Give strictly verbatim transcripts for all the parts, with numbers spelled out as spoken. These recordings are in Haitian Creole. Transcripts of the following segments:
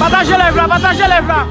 Pataje live la, pataje live la.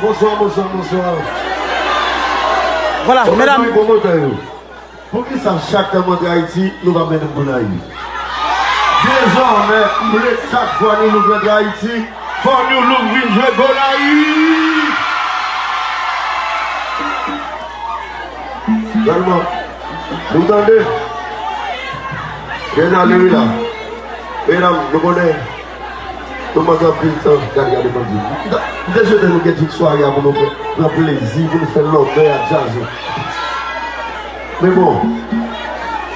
Bonswa, bonswa, bonswa. Vwala, medam. Promotè yo. Poukisa chak tan m antre Ayiti, nou pa mennen m pou n ale? Dezòmè, m vle chak fwa New Look rantre Ayiti, fò New Look vin jwe Gonayiv! Sèlman, nou tande? Gen ale wi la. Medam, nou konnen, nou mande anpil tan, gade, gade bandi. M te swete nou gen tout sware a pou nou fè, pran plezi, pou nou fè lòbèy ak djaz yo. Men bon,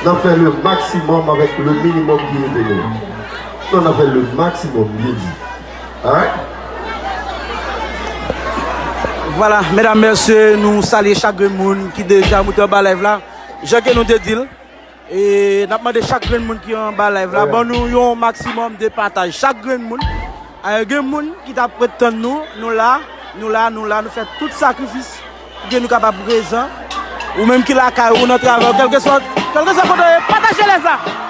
n ap fè le maksimòm avèk le minimòm ki rete nou. Non, n ap fè le maksimòm, byen di. Alright? Vwala, medam, mesye, nou salye chak grenn moun ki deja moute anba live la. Jan ke nou te di l, e n ap mande chak grenn moun ki anba live la, ban nou yon maksimòm de pataj. Chak grenn moun. Gen moun ki t ap ret tann nou, nou la, nou la, nou la, nou fè tout sakrifis pou ke nou kapab prezan. Ou menm ki lakay ou, nan travay ou, kèlkeswa, kèlkeswa kote w ye, pataje live la.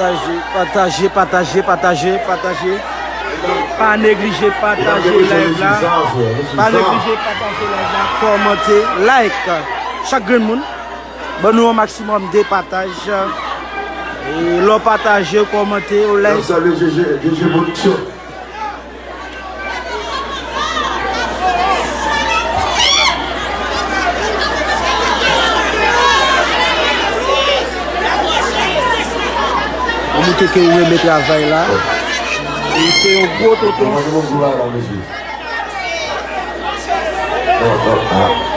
Pataje, pataje, pataje, pataje, pataje. Pa neglije pataje live la. Pa neglije pataje live la. Kòmante, like. Chak grenn moun. Ban nou yon maksimòm de pataj. E lè w pataje, w kòmante, w like. N ap salye G G, G G Production. Mwen montre ke ou renmen travay la. E se yon gwo tonton.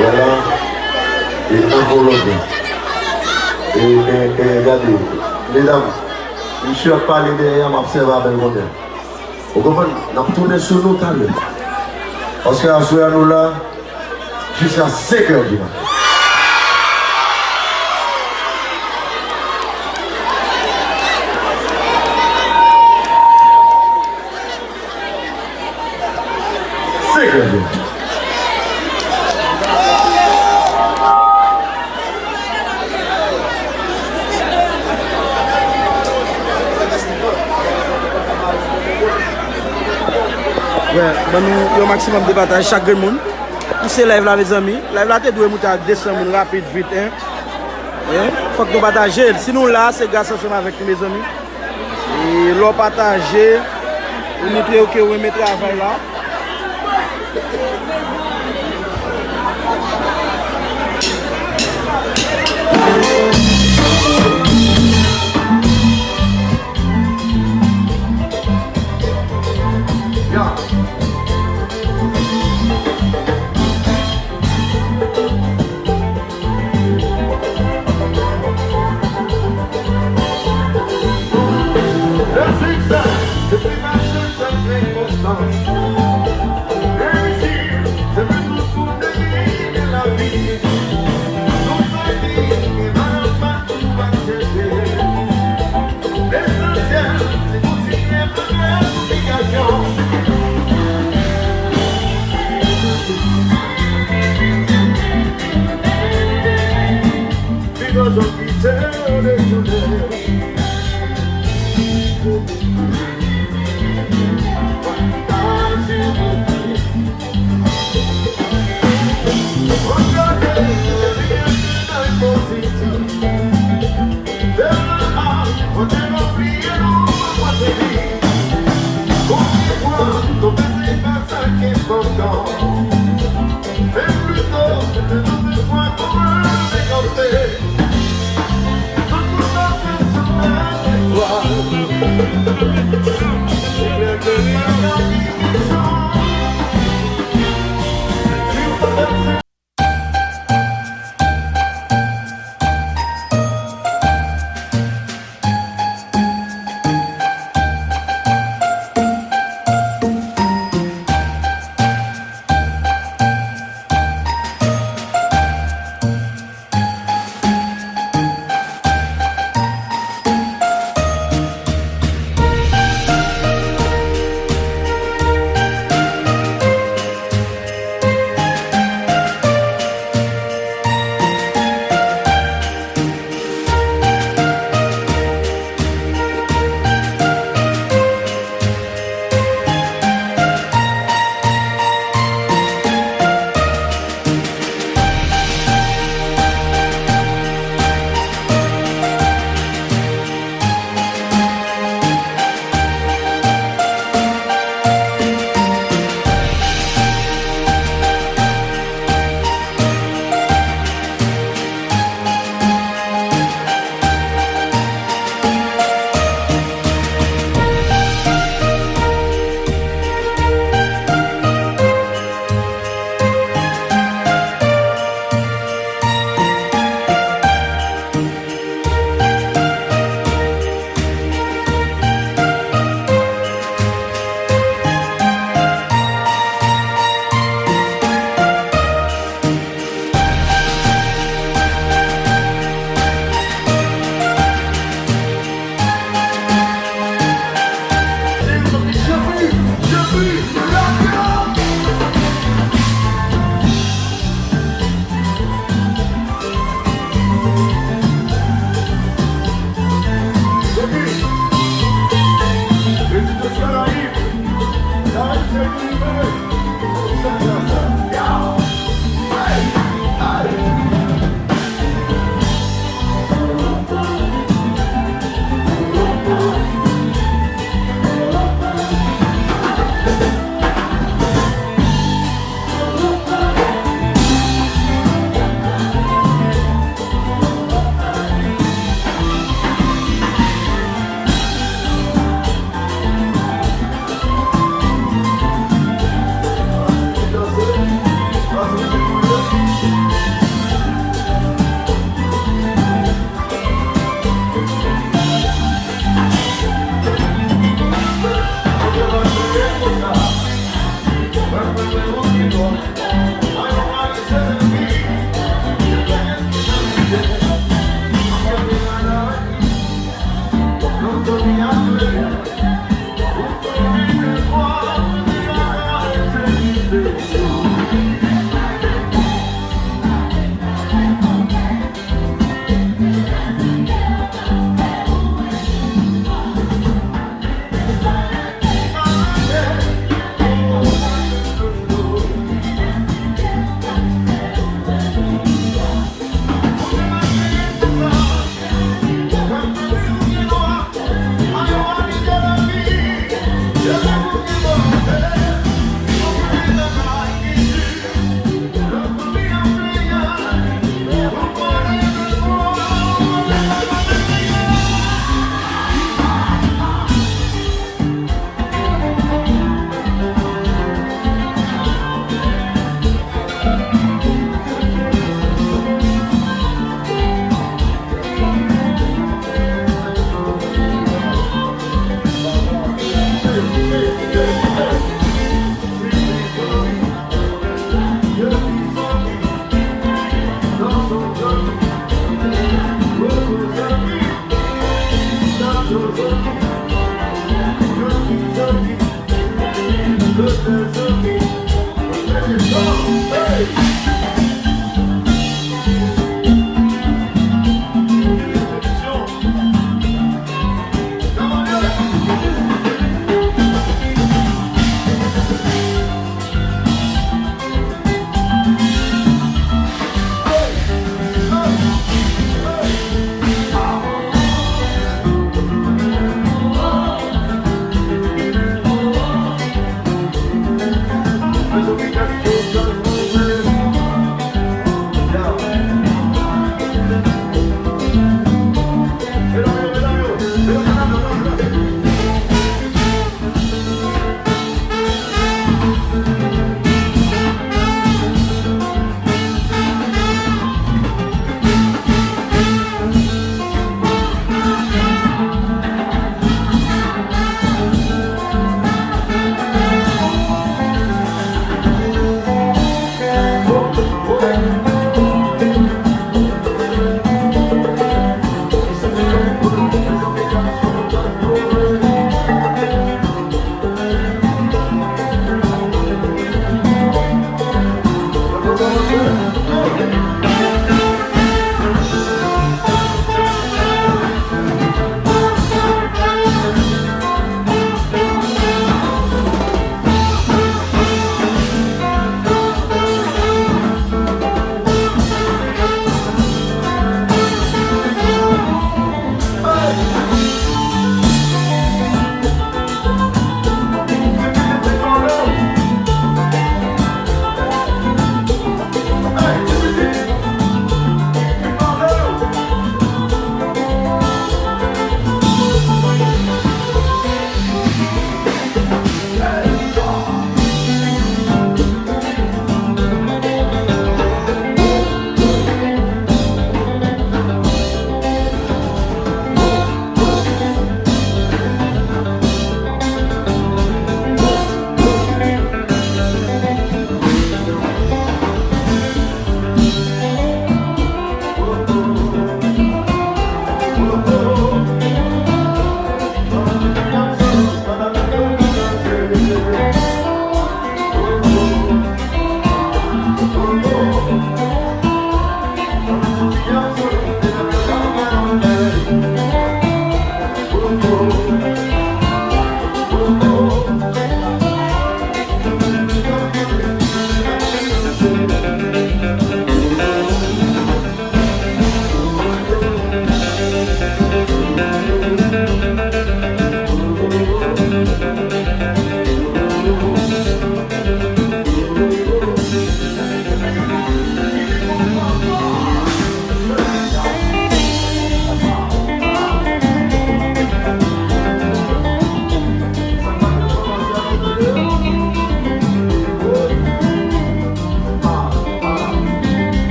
Wè la, e envolonte. E, e, e, gade, medam, misye ap pale dèyè a, m ap sèvi avè l kounye a. Ou konprann? N ap tounen sou nou talè. Paske aswè a nou la jiska senk è di maten. Senk è di maten. Wè, ban nou yon maksimòm de pataj chak grenn moun. Pouse live la, mezanmi. Live la te dwe moute a de san moun rapid, vit, en. En? Fòk nou pataje l. Si nou la, se gras ansanm avèk nou, mezanmi. E lè w pataje, ou montre yo ke w renmen travay la. Le succès, c'est plus facile, c'est plus constant. Réussir, c'est plus tout pour deviner la vie. Nous, famille, et madame, tout va accepter. Lesansyèl, se kontinye pran planifikasyon. Filozofi se rezone. Fantazi.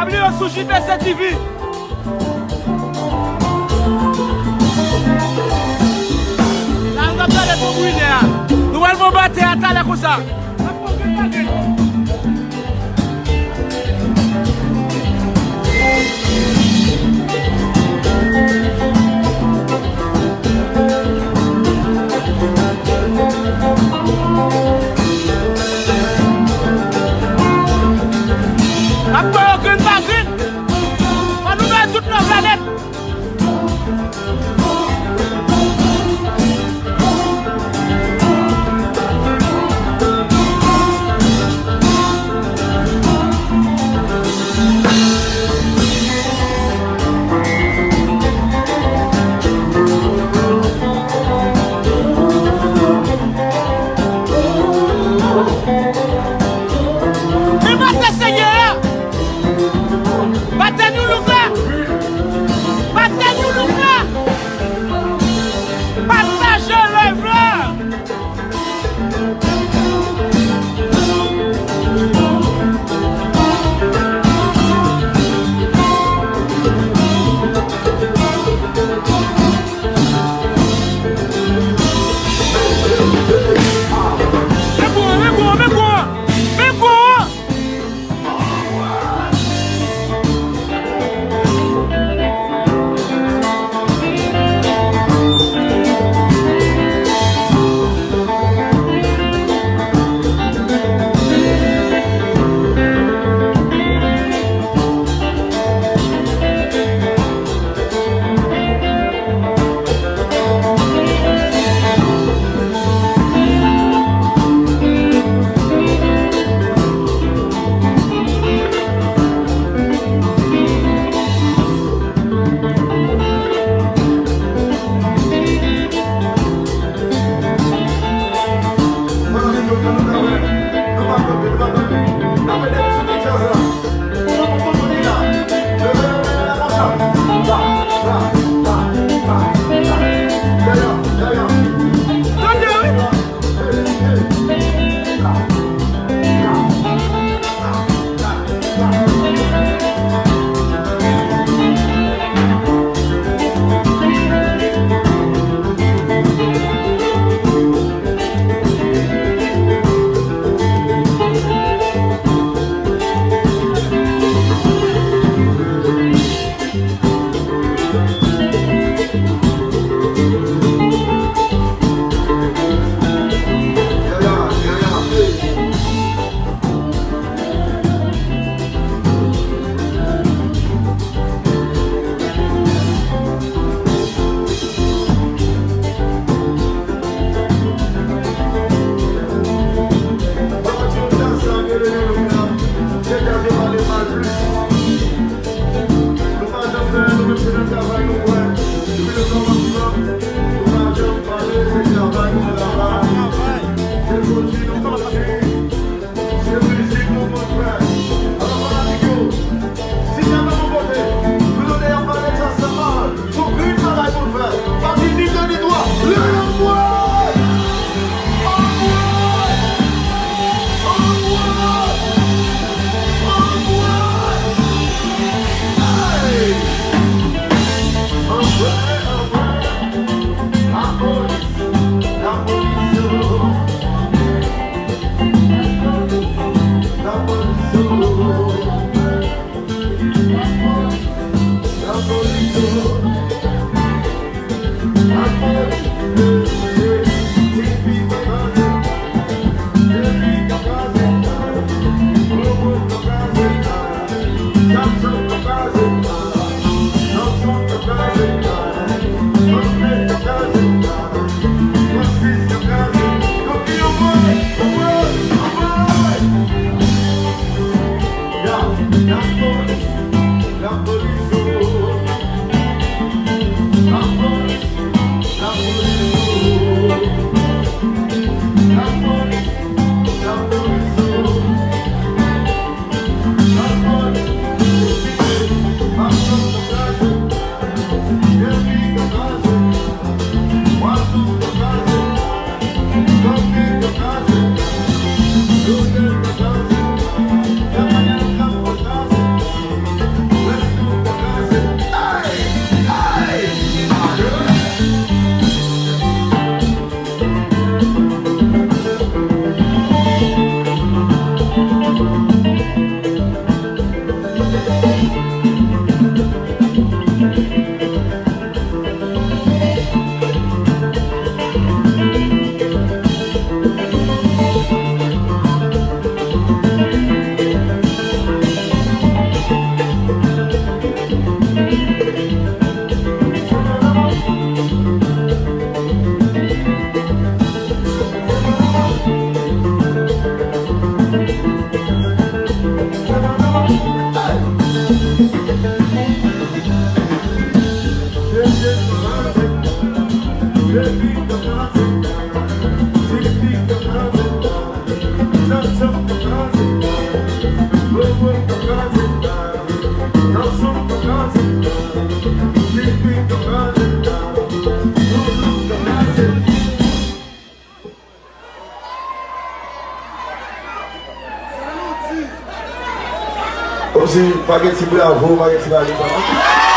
Abòne sou J P C T V. La, nou ap gade pou brilè a. Nou pral bon batè a talè konsa. N ap pran yo grenn pa grenn. Fò nou bay tout love la nèt. E batè Senyè a! Batè New Look la! Batè New Look la! Pataje live la! Men gwo an, men gwo an, men gwo an, men gwo an! Se mizik nou konn fè. Alò, fanatik yo, si n ap nan bon kote, nou tande y ap pale de sa, sa mal. Sou grenn bagay pou n fè. Pa di ni de ni twa. Leve men! Anmwe! Anmwe! Anmwe! Hey! Anmwe, anmwe! Lapolis! Lapolis, oh! Pa gen ti bravo, pa gen ti bagay sa.